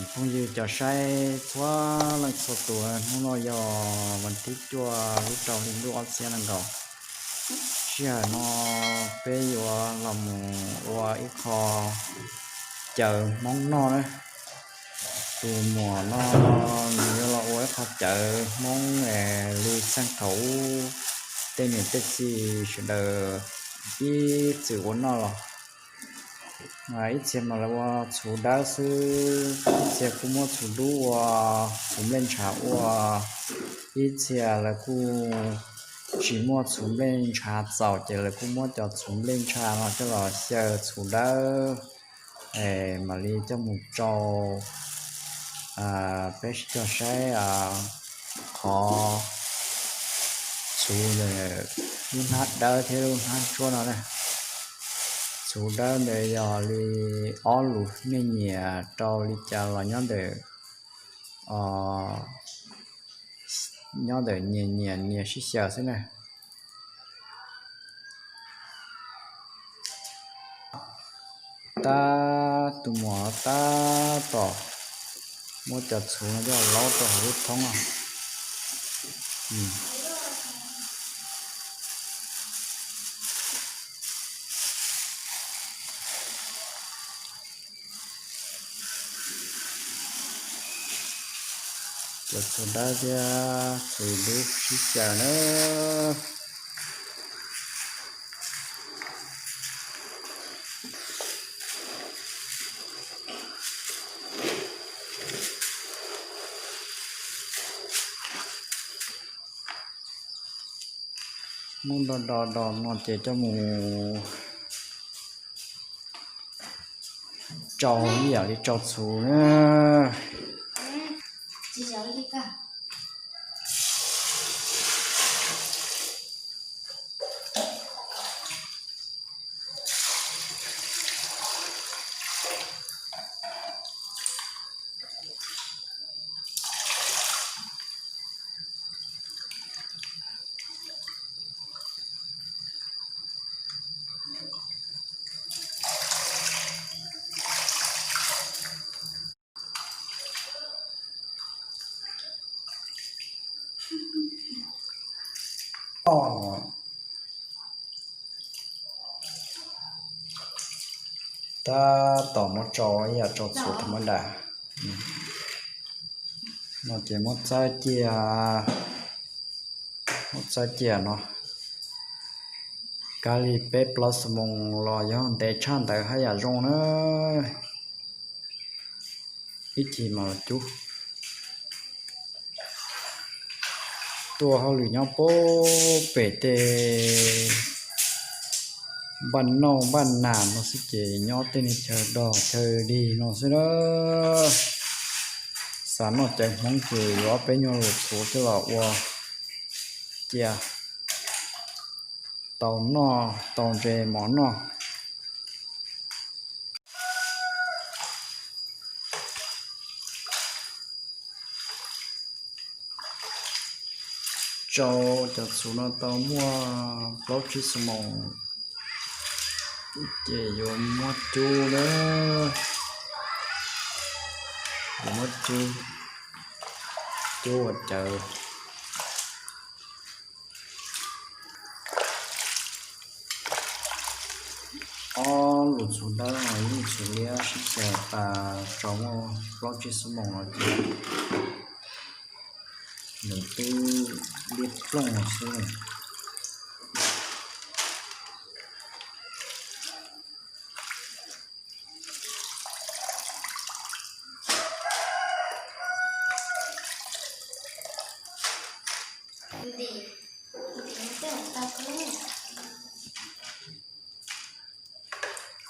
Phooj ywg cov saib txhua leej txhua tus, hnub no yog vas thib cuaj lub rau hli ntuj ob txhiab nees nkaum. Sij hawm no peb yuav los mus ua ib qho cawv Hmoob noj na. Tus muam no nws yuav los ua ib qho cawv Hmoob li txheej thaum ub tej niam tej txiv sawv daws ib txwm ua noj los. Ib txhia mas lawv ua txhuv dawb xwb, ib txhia kuj muab txhuv dub ua, txhuv nplej ntshav ua, ib txhia lawv kuj tsis muaj txhuv nplej ntshav txaus ces lawv kuj muab cov txhuv nplej ntshav no coj los xyaw txhuv dawb, mam li coj mus rau peb sib cog saib qhov txhuv ntawm lub hnab dawb thiab lub hnab ntsuab no na. Txhuv dawb ntawd yog li ob lus nej nyiam rau li cas los nyob ntawm, nyob ntawm nyias nyias nyias sib xyaw xwb na. Tab tus muam tab tom muab cov txhuv no coj laub rau hauv lub thoob. Cov txhuv dawb thiab txhuv dub sib xyaw na. Muab do do do no ces coj mus tsau ib yam li tsau txhuv na. Tab tom muab tsau ib yam tsau txhuv tha mab das no ces muab txawb cia, muab txawb cia no kav li peb plaub xuab moos los yog ntev tshaj ntawd haj yam zoo na. Ib chim mas los cub. Tuaj hauj lwm nyob pem tej npaj nauj npaj nas no xwb ces nyob tej niag chaw dog chaw dig no xwb na. Xav noj cawv Hmoob ces yuav ob peb nyuag lus txhuv coj los ua cia tau noj tau ntses mov noj. Tsau cov txhuv no tau muaj plaub tsib xuab moos ces yuav muab cub na, yuav muab cub, cub ua cawv. Ob lus txhuv dawb no yeej txhuv liab sib xyaw tas tsau muaj plaub tsib xuab moos no ces nws twb liab plooj xwb.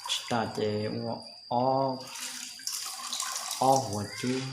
Tsis tas ces ua ob, ob huav cub.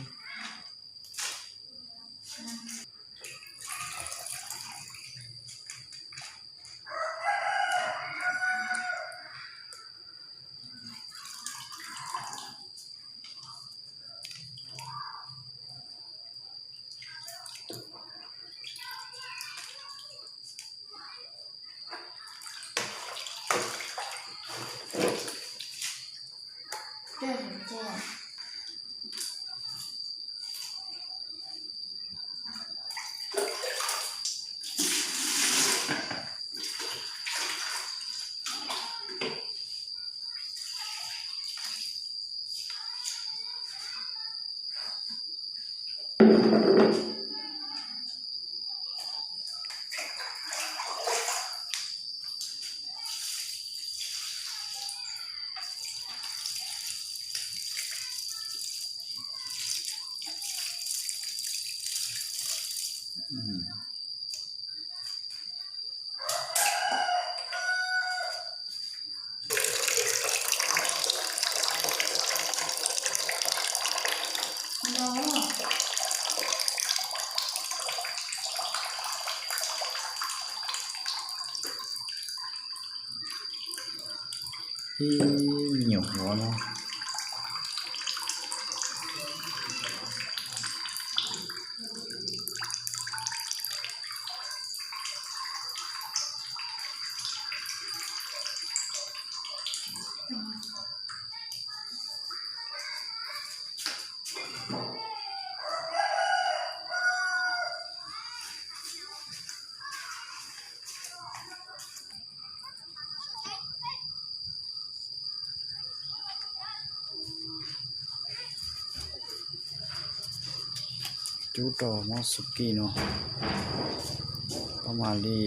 Ib me nyuam huav no. Cub rau mov xu kis no, pab mam li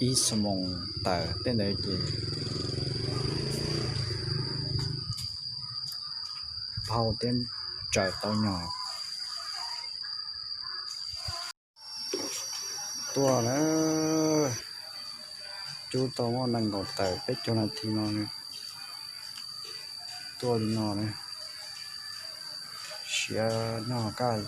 ib xuab moos tawm tej ntawd ces phau thiab tsaws tau nyog. Tuaj na, cub tau muaj nees nkaum tawm peb caug nas this no, tuaj li no na, siav nyog kaj.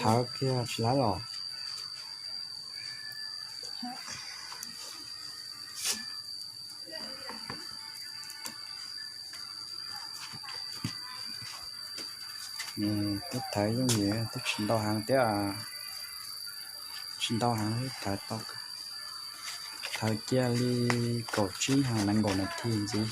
Thawv kiag tsis laib los. Twb thawv yooj yim, twb tsis ntau heev thiab, tsis ntau heev, thawv tau, thawv cia li kaum tsib hos nees nkaum nas this ntxiv.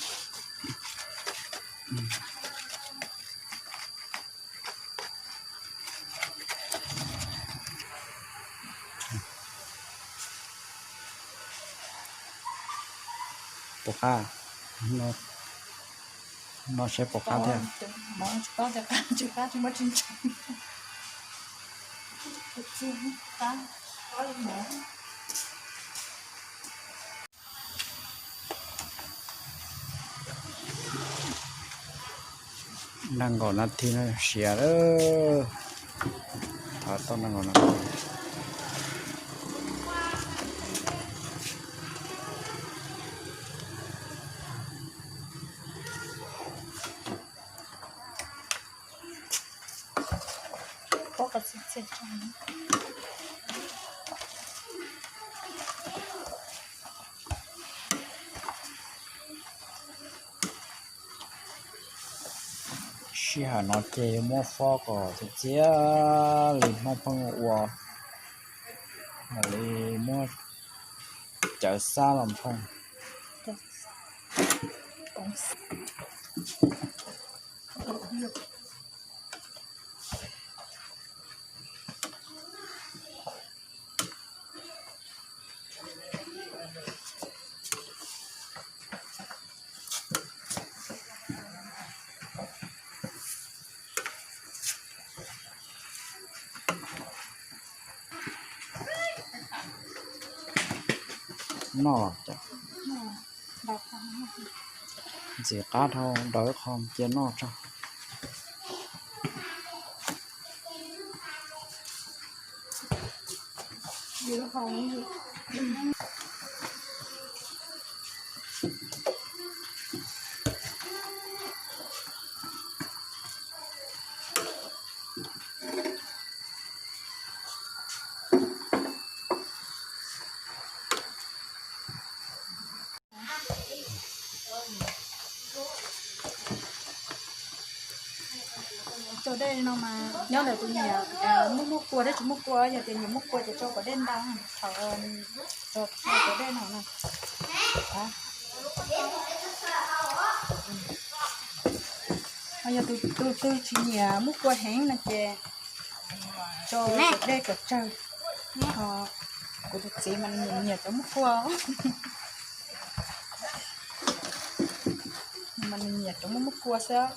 Puas qab? No saib puas qab thiab. Nees nkaum nas this no siav lawm. Thawv tau nees nkaum nas this. Sij hawm no ces yuav muab fob kom txias txias li Hmoob pheej ua, mam li muab cawv xab los nphoo. Noj los cas? Ntxim qab dhau, daws ib qho cia noj tso. Cov dej no mas nyob ntawm tus nyiam muaj muaj kua thiab tsis muaj kua, yog tias nyiam muaj kua ces tso kom dej ntau, thaum tso cov dej no na. Ho yog tus twg tsis nyiam muaj kua heev no ces tso cov dej kom tsawg. Ho kuv tus txiv mas nws nyiam nyiam cov muaj kua, mas nws nyiam cov muaj muaj kua xwb.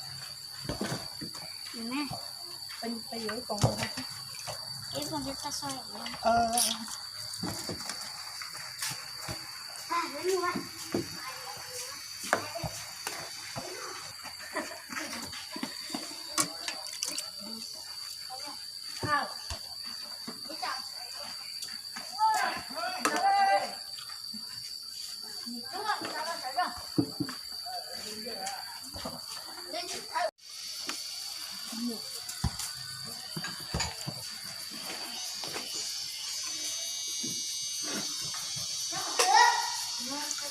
Ua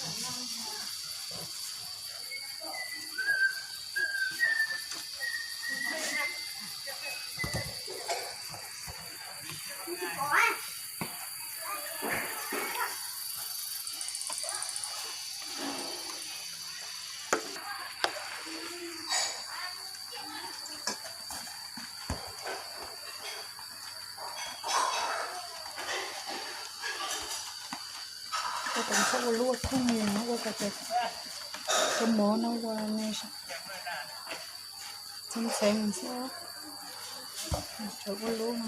kom txhob ua lub ua thooj, ua kom cov mov no ua ne, ntxhee ntxhee xwb, txhob ua lub no.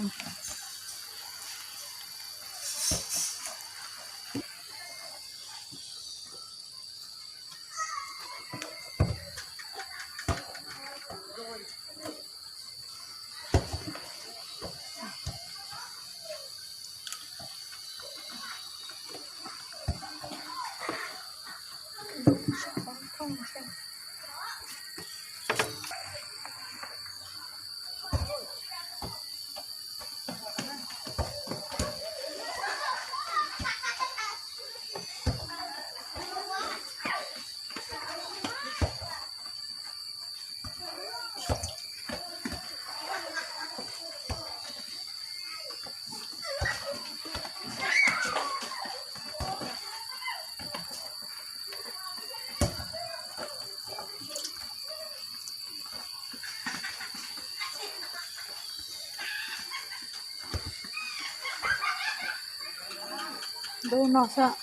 Ntub no xwb.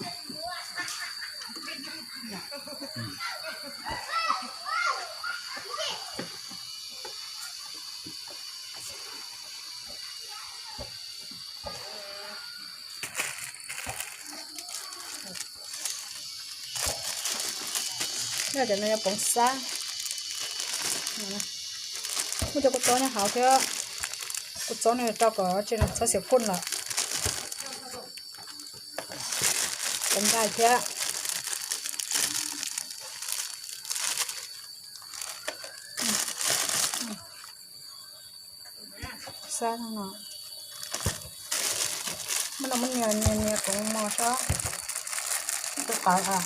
Cov no yog poov xab. Muab cov kua txob nyob hauv thiab, kua txob no rau kom tsis txhob xiav phoj lawm. Cov nqaij thiab. Xab no, muab no muab nias nias nias kom mos sab, tus qav a.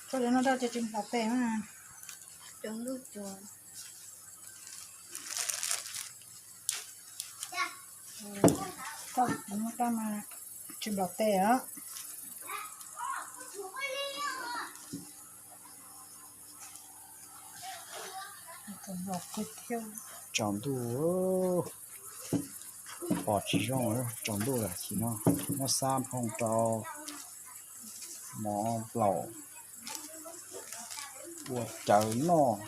Tso cov no rau ces tsis nplaum tes na. Cov ntuj cuav. Tso cov no rau mas tsis nplaum tes os. Tsaus ntuj, pom tsis zoo, tsaus ntuj lawm. Tam sim no muab xab nphoo rau mov nplaum ua cawv noj.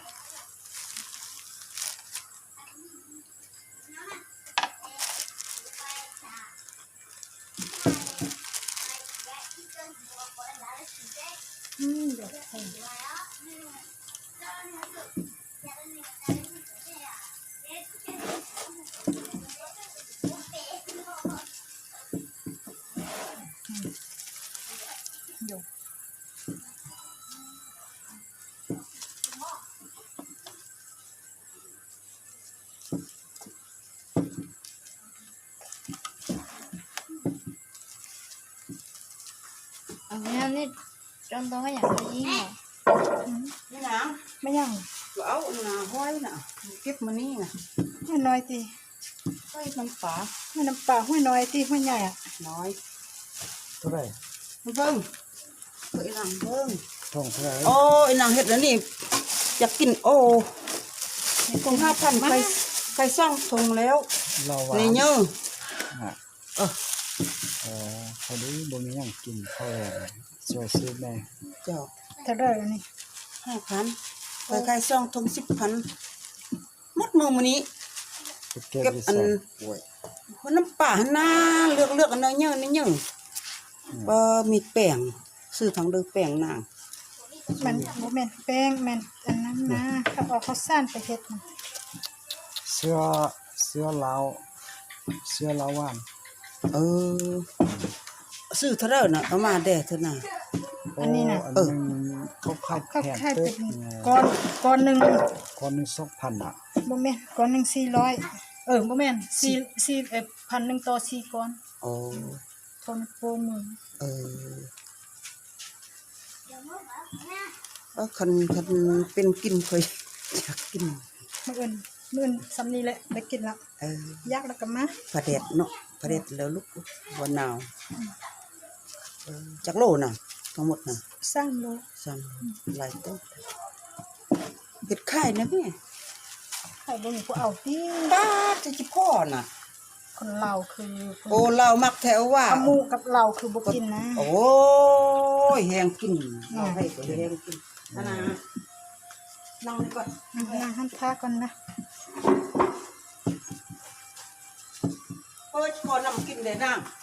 Nej tso ntau yam ib yam. Mej yaam, huaj no ti, huaj no ti, huaj nyaim. Npawg, ib leeg hab ni, yaj kij o, khai xoob thooj lawm ne nyaj. Khai xoob thooj sib phav, mub moog mus ni, keb naj pam hab na, lwj lwj no nyaj, nyaj, pab mej peem, xwb thaum ntawd peem na. Xwb thaum ntawd na, mas dej thaum na, koj khai, koj neeg, koj neeg xib loj, phav neeg tau xib koj. Koj pab, koj pab kij, koj yaj kij, pab dej no, pab dej lawm lub ua nau. Cov lub na, tag mut na, lais tau, peb khaij na, pab tsis pom na. Ua laus mas them ua vaj, heev kij, heev kij. Mej lawv nam, coj nam,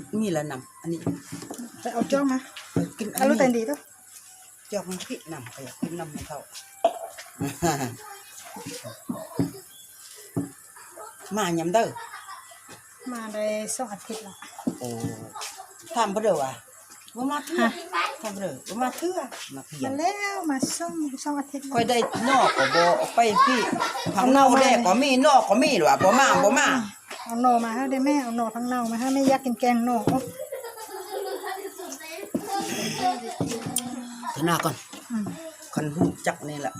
thaum mas nyam ntawd, thaj npawg, thaj npawg, koj dej noj kom pab pij, phaj nau dej kom mej noj kom mej lawm, puas maj puas maj. Au no mas hab dej mej, au no phaj nau mas hab mej yaj kij keeg no. Tag no koj, koj hu caj ne lawm.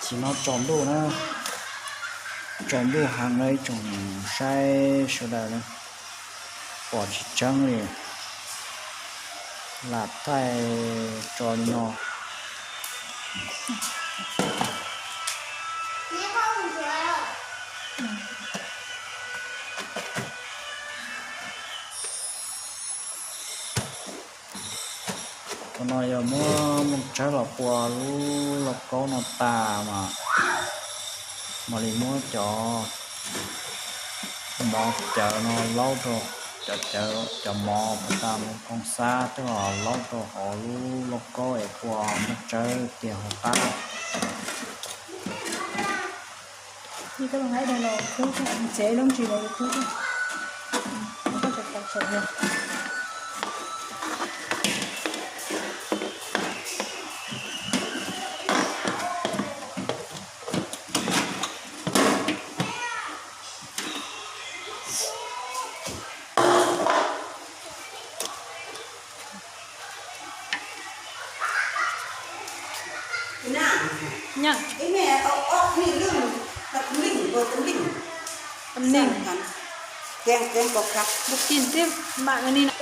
Tsis no tsaus ntuj na, tsaus ntuj heev na ib tsoom saib sawv daws na, pom tsis tseeb li, lam thaij tso li no. Qhov no yog muab Mooj Tsawb los pua lub lauj kaub no tas mas mam li muab cov mov cawv no laub rau, cov cawv, cov mov puas tas mus koom xab coj los laub rau hauv lub lauj kaub es pua Mooj Tsawb tiag hauv qab.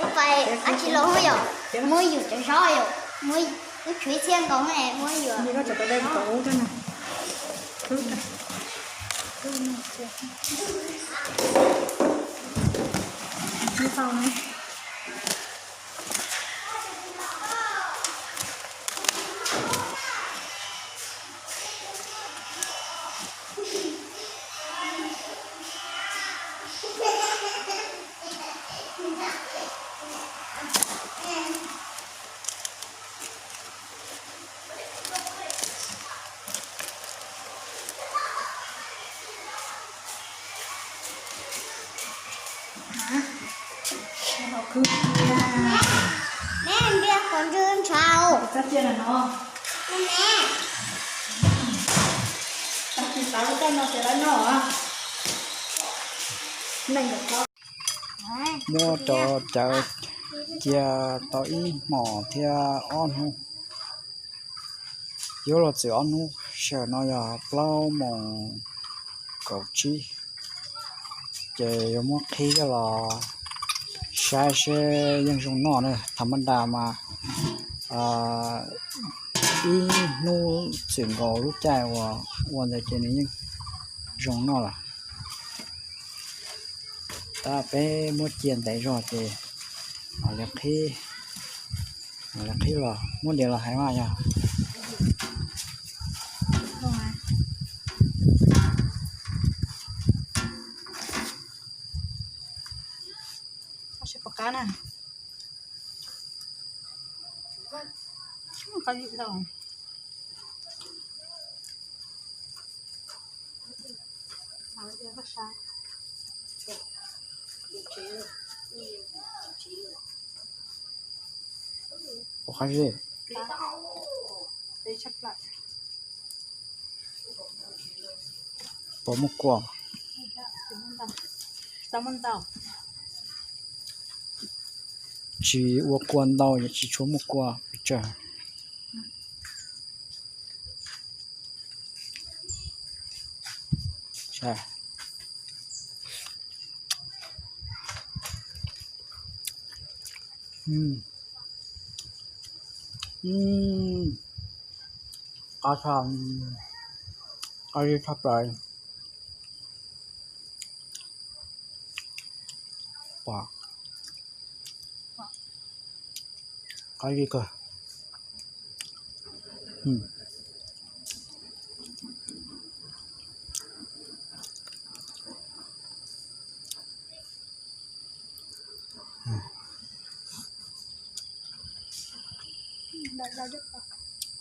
Ub, pais dab tsi los yom, muab yus cov zaub yom, muab lub tshuav txhiaj nkaus ne, muab yus Cia no, tag kis xav lub caij no ces lawv noj. Muab rau cawv cia tau ib hmos thiab ob hnub. Yuav luag txwm ob hnub, sij hawm no yog plaub moos kaum tsib, ces yuav muab qhib coj los saib seb yeej zoo noj na. Thaum mab nra mas ib hnub txwm nkaus lub caij uas ua ntawd ces nws yeej zoo noj lawm. Tab peb muab cia ntev zog ces mam li qhib, mam li qhib los muab diav los hais mas yog. Ua qab zib. Puas muaj kua? Tsis ua kua ntau, tsis tshua muaj kua pes tsawg. Qab, qab zib tshaj plaws. Qab zib kawg.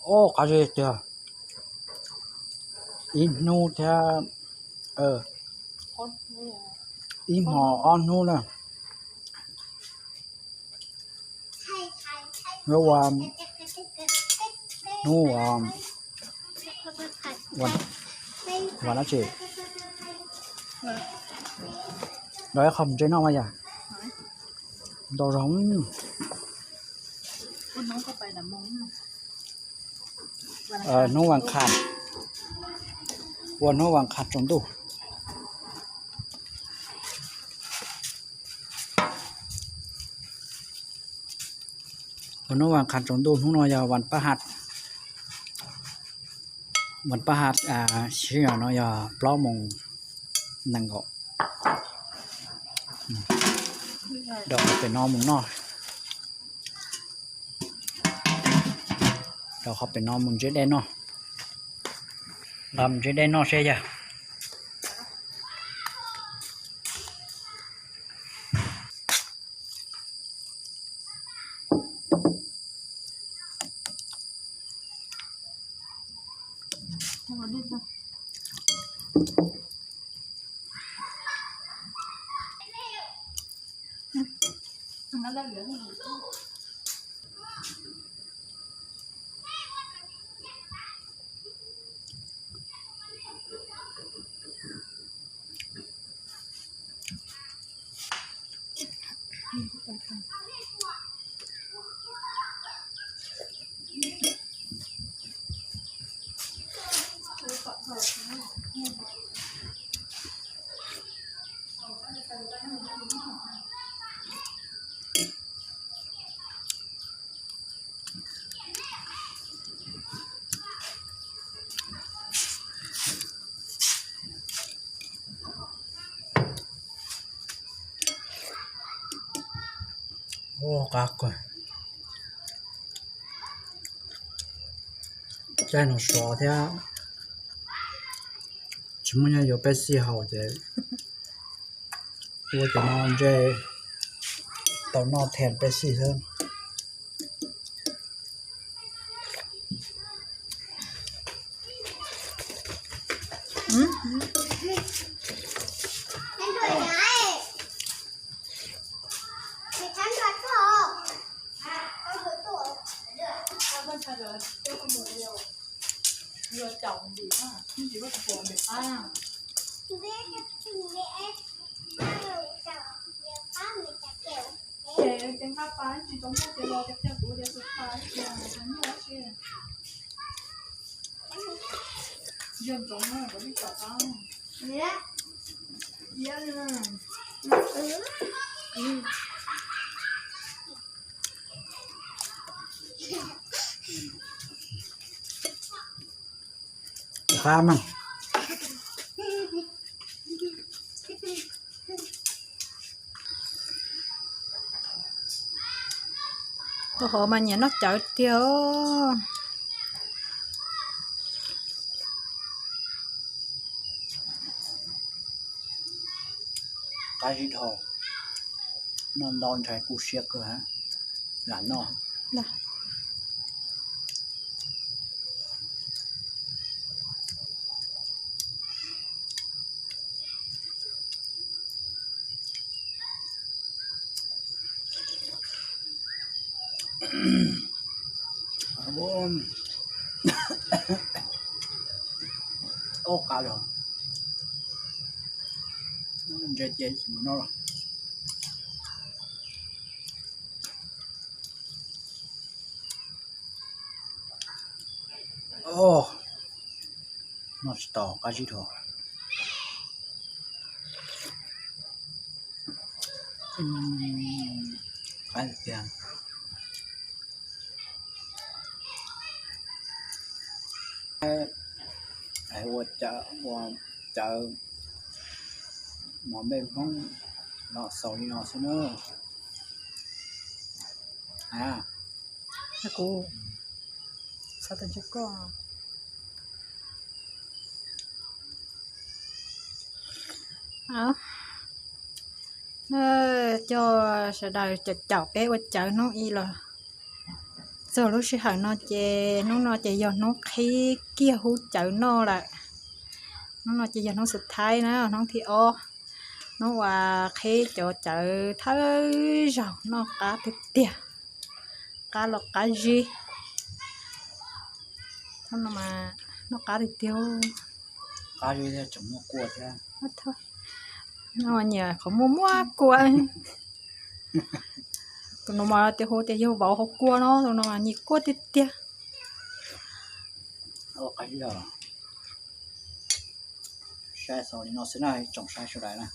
Ub, qab zib tiag. Ib hnub thiab ib hmos ob hnub na. Hnub ua, hnub ua, ua dab tsi? Rau ib qho mus ntseb noj mas yog ntau zog. Hnub vas qha, ua hnub vas qha tsaus ntuj. Ua hnub vas qha tsaus ntuj, hnub no yog vas pab has, vas pab has, sij hawm no yog plaub moos nees nkaum. Rau qhov pem no mus noj, rau qhov pem no mus ntsib dej noj. Nqa mus ntsib dej noj seb yog. Ua qab kawg. Caij no sov thiab tsis muaj nyiaj yuav Pepsi haus ces ua cov no ntshe tau noj thaj Pepsi xwb. Qab mas. Tus hov mas nyiam noj cawv tiag. Qab zib dhau, noj ntau ntshai kub siab kawg, lam noj. Ub, qab los, ntse ces tsis mus noj los. Noj tsis tau, qab zib dhau. Qab tiag. Ua, ua cawv mov npej Hmoob los xaus li no xwb na. Kuv xav tau ntshe koj. Coj sawv daws caum caum peb ua cawv hnub ib los txog lub sij hawm no ces hnub no ces yog hnub qhib kiag hub cawv noj lawm. Hnub no ces yog hnub xub thaib na, hnub thib ob, hnub uas qhib cov cawv thawj zaug noj qab tiag tiag, qab los qab zib. Noj qab tiag tiag. Qab zib thiab tseem muaj kua thiab. Noj nyiam qhov muaj muaj kua. Tus no mas tias hu tias yog vauv hauv kua no, tus no mas nyiam kua tiag tiag. Saib xaus li no xwb na tsoom saib sawv daws na.